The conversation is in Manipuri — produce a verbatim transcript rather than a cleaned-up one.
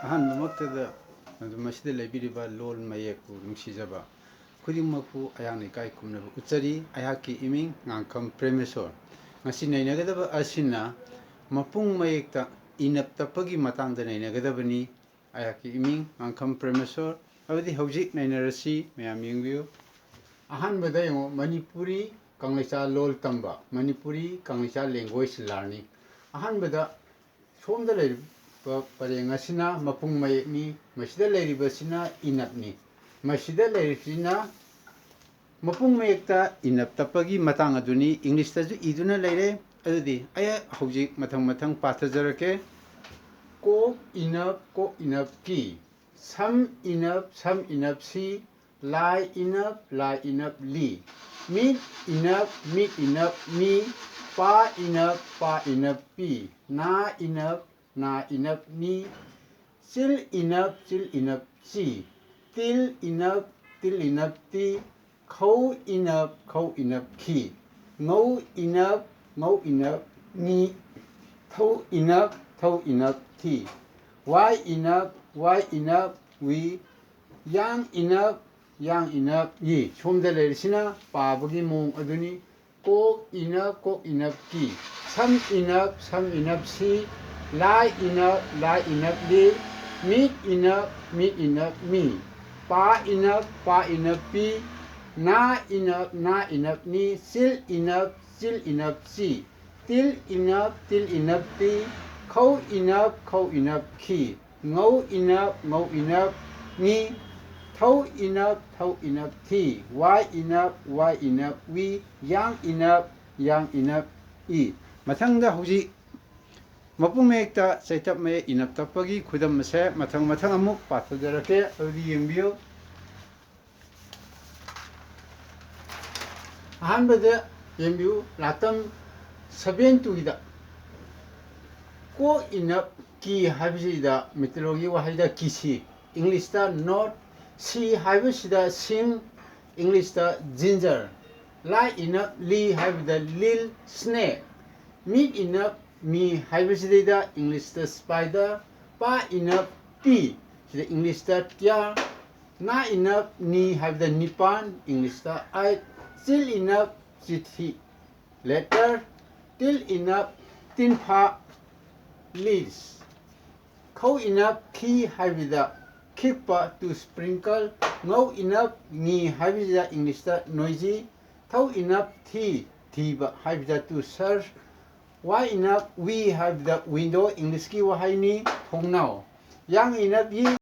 ꯑꯍꯥꯟꯕꯃꯛꯇꯗ ꯃꯗꯨ ꯃꯁꯤꯗ ꯂꯩꯕꯤꯔꯤꯕ ꯂꯣꯜ ꯃꯌꯦꯛꯄꯨ ꯅꯨꯡꯁꯤꯖꯕ ꯈꯨꯗꯤꯡꯃꯛꯄꯨ ꯑꯩꯍꯥꯛꯅ ꯏꯀꯥꯏ ꯈꯨꯝꯅꯕ ꯎꯠꯆꯔꯤ꯫ ꯑꯩꯍꯥꯛꯀꯤ ꯏꯃꯤꯡ ꯉꯥꯡꯈꯝ ꯄ꯭ꯔꯦꯃꯦꯁꯣꯔ꯫ ꯉꯁꯤ ꯅꯩꯅꯒꯗꯕ ꯑꯁꯤꯅ ꯃꯄꯨꯡ ꯃꯌꯦꯛꯇ ꯏꯅꯞ ꯇꯞꯄꯒꯤ ꯃꯇꯥꯡꯗ ꯅꯩꯅꯒꯗꯕꯅꯤ꯫ ꯑꯩꯍꯥꯛꯀꯤ ꯏꯃꯤꯡ ꯉꯥꯡꯈꯝ ꯄ꯭ꯔꯦꯃꯦꯁꯣꯔ꯫ ꯑꯗꯨꯗꯤ ꯍꯧꯖꯤꯛ ꯅꯩꯅꯔꯁꯤ꯫ ꯃꯌꯥꯝ ꯌꯦꯡꯕꯤꯌꯨ꯫ ꯑꯍꯥꯟꯕꯗ ꯌꯦꯡꯉꯨ, ꯃꯅꯤꯄꯨꯔꯤ ꯀꯪꯂꯩꯆꯥ ꯂꯣꯜ ꯇꯝꯕ, ꯃꯅꯤꯄꯨꯔꯤ ꯀꯪꯂꯩꯆꯥ language learning꯫ ꯑꯍꯥꯟꯕꯗ ꯁꯣꯝꯗ ꯂꯩꯔꯤꯕ ꯄꯔꯦꯡ ꯑꯁꯤꯅ ꯃꯄꯨꯡ ꯃꯌꯦꯛꯅꯤ, ꯃꯁꯤꯗ ꯂꯩꯔꯤꯕꯁꯤꯅ ꯏꯅꯞꯅꯤ꯫ ꯃꯁꯤꯗ ꯂꯩꯔꯤꯕꯁꯤꯅ ꯃꯄꯨꯡ ꯃꯌꯦꯛꯇ ꯏꯅꯞ ꯇꯞꯄꯒꯤ ꯃꯇꯥꯡ ꯑꯗꯨꯅꯤ꯫ ꯏꯪꯂꯤꯁꯇꯁꯨ ꯏꯗꯨꯅ ꯂꯩꯔꯦ꯫ ꯑꯗꯨꯗꯤ ꯑꯩ ꯍꯧꯖꯤꯛ ꯃꯊꯪ ꯃꯊꯪ ꯄꯥꯊꯖꯔꯛꯀꯦ꯫ ꯀꯣꯛ ꯏꯅꯞ ꯀꯣꯛ ꯏꯅꯞ ꯀꯤ, ꯁꯝ ꯏꯅꯞ ꯁꯝ ꯏꯅꯞ ꯁꯤ, ꯂꯥꯏ ꯏꯅꯞ ꯂꯥꯏ ꯏꯅꯞ ꯂꯤ, ꯃꯤꯠ ꯏꯅꯞ ꯃꯤꯠ ꯏꯅꯞ ꯃꯤ, ꯄꯥ ꯏꯅꯞ ꯄꯥ ꯏꯅꯞ ꯄꯤ, ꯅꯥ ꯏꯅꯞ ꯅꯥ ꯏꯅꯞ ꯅꯤ, ꯆꯤꯜ ꯏꯅꯞ ꯆꯤꯜ ꯏꯅꯞ ꯆꯤ, ꯇꯤꯜ ꯏꯅꯞ ꯇꯤꯜ ꯏꯅꯞ ꯇꯤ, ꯈꯧ ꯏꯅꯞ ꯈꯧ ꯏꯅꯞ ꯈꯤ, ꯉꯧ ꯏꯅꯞ ꯉꯧ ꯏꯅꯞ ꯉꯤ, ꯊꯧ ꯏꯅꯞ ꯊꯧ ꯏꯅꯞ ꯊꯤ, ꯋꯥꯏ ꯏꯅꯞ ꯋꯥꯏ ꯏꯅꯞ ꯋꯤ, ꯌꯥꯡ ꯏꯅꯞ ꯌꯥꯡ ꯏꯅꯞ ꯌꯤ꯫ ꯁꯣꯝꯗ ꯂꯩꯔꯤꯁꯤꯅ ꯄꯥꯕꯒꯤ ꯃꯑꯣꯡ ꯑꯗꯨꯅꯤ꯫ ꯀꯣꯛ ꯏꯅꯞ ꯀꯣꯛ ꯏꯅꯞ ꯀꯤ, ꯁꯝ ꯏꯅꯞ ꯁꯝ ꯏꯅꯞ ꯁꯤ, ꯂꯥꯏ ꯏꯅꯞ ꯂꯥꯏ ꯏꯅꯞ ꯂꯤ, ꯃꯤꯠ ꯏꯅꯞ ꯃꯤꯠ ꯏꯅꯞ ꯃꯤ, ꯄꯥ ꯏꯅꯞ ꯄꯥ ꯏꯅꯞ ꯄꯤ, ꯅꯥ ꯏꯅꯞ ꯅꯥ ꯏꯅꯞ ꯅꯤ, ꯆꯤꯜ ꯏꯅꯞ ꯆꯤꯜ ꯏꯅꯞ ꯆꯤ, ꯇꯤꯜ ꯏꯅꯞ ꯇꯤꯜ ꯏꯅꯞ ꯇꯤ, ꯈꯧ ꯏꯅꯞ ꯈꯧ ꯏꯅꯞ ꯈꯤ, ꯉꯧ ꯏꯅꯞ ꯉꯧ ꯏꯅꯞ ꯉꯤ, ꯊꯧ ꯏꯅꯞ ꯊꯧ ꯏꯅꯞ ꯊꯤ, ꯋꯥꯏ ꯏꯅꯞ ꯋꯥꯏ ꯏꯅꯞ ꯋꯤ, ꯌꯥꯡ ꯏꯅꯞ ꯌꯥꯡ ꯏꯅꯞ ꯏ꯫ ꯃꯊꯪꯗ ꯍꯧꯖꯤꯛ ꯃꯄꯨꯡ ꯃꯌꯦꯛꯇ ꯆꯩꯇꯞ ꯃꯌꯦꯛ ꯏꯅꯞ ꯇꯞꯄꯒꯤ ꯈꯨꯗꯝ ꯑꯁꯦ ꯃꯊꯪ ꯃꯊꯪ ꯑꯃꯨꯛ ꯄꯥꯊꯖꯔꯛꯀꯦ꯫ ꯑꯗꯨꯗꯤ ꯌꯦꯡꯕꯤꯌꯨ꯫ ꯑꯍꯥꯟꯕꯗ ꯌꯦꯡꯕꯤꯌꯨ, ꯂꯥꯇꯝ seven two ꯒꯤꯗ ꯀꯣꯛ ꯏꯅꯞ ꯀꯤ ꯍꯥꯏꯕꯁꯤꯗ ꯃꯩꯇꯩꯂꯣꯟꯒꯤ ꯋꯥꯍꯩꯗ ꯀꯤꯁꯤ, ꯏꯪꯂꯤꯁꯇ knot, ꯁꯤ ꯍꯥꯏꯕꯁꯤꯗ ꯁꯤꯡ, ꯏꯪꯂꯤꯁꯇ ginger, ꯂꯥꯏ ꯏꯅꯞ ꯂꯤ ꯍꯥꯏꯕꯗ ꯂꯤꯜ, snake, ꯃꯤꯠ ꯏꯅꯞ ꯃꯤ ꯍꯥꯏꯕꯁꯤꯗꯩꯗ ꯏꯪꯂꯤꯁꯇ spider, ꯄꯥ ꯏꯅꯞ ꯇꯤ, ꯁꯤꯗ ꯏꯪꯂꯤꯁꯇ ꯇ꯭ꯌꯥ꯫ ꯅꯥ ꯏꯅꯞ ꯅꯤ ꯍꯥꯏꯕꯗ ꯅꯤꯄꯥꯟ, ꯏꯪꯂꯤꯁꯇ ꯑꯥꯏꯠ꯫ ꯆꯤꯜ ꯏꯅꯞ ꯆꯤꯊꯤ, ꯂꯦꯇꯔ꯫ ꯇꯤꯜ ꯏꯅꯞ ꯇꯤꯟꯐꯥ, ꯂꯤꯁ꯫ ꯈꯧ ꯏꯅꯞ ꯈꯤ ꯍꯥꯏꯕꯗ ꯈꯤꯛꯄ, ꯇꯨ ꯁ꯭ꯄ꯭ꯔꯤꯡꯀꯜ꯫ ꯉꯧ ꯏꯅꯞ ꯉꯤ ꯍꯥꯏꯕꯁꯤꯗ ꯏꯪꯂꯤꯁꯇ ꯅꯣꯏꯖꯤ꯫ ꯊꯧ ꯏꯅꯞ ꯊꯤ, ꯊꯤꯕ ꯍꯥꯏꯕꯗ ꯇꯨ ꯁꯔꯆ꯫ ꯋꯥ ꯏꯅꯞ ꯋꯤ ꯍꯥꯏꯕꯗ ꯋꯤꯟꯗꯣ, ꯏꯪꯂꯤꯁꯀꯤ ꯋꯥꯍꯩꯅꯤ, ꯊꯣꯡꯅꯥꯎ꯫ ꯌꯥꯡ ꯏꯅꯞ ꯌꯤ,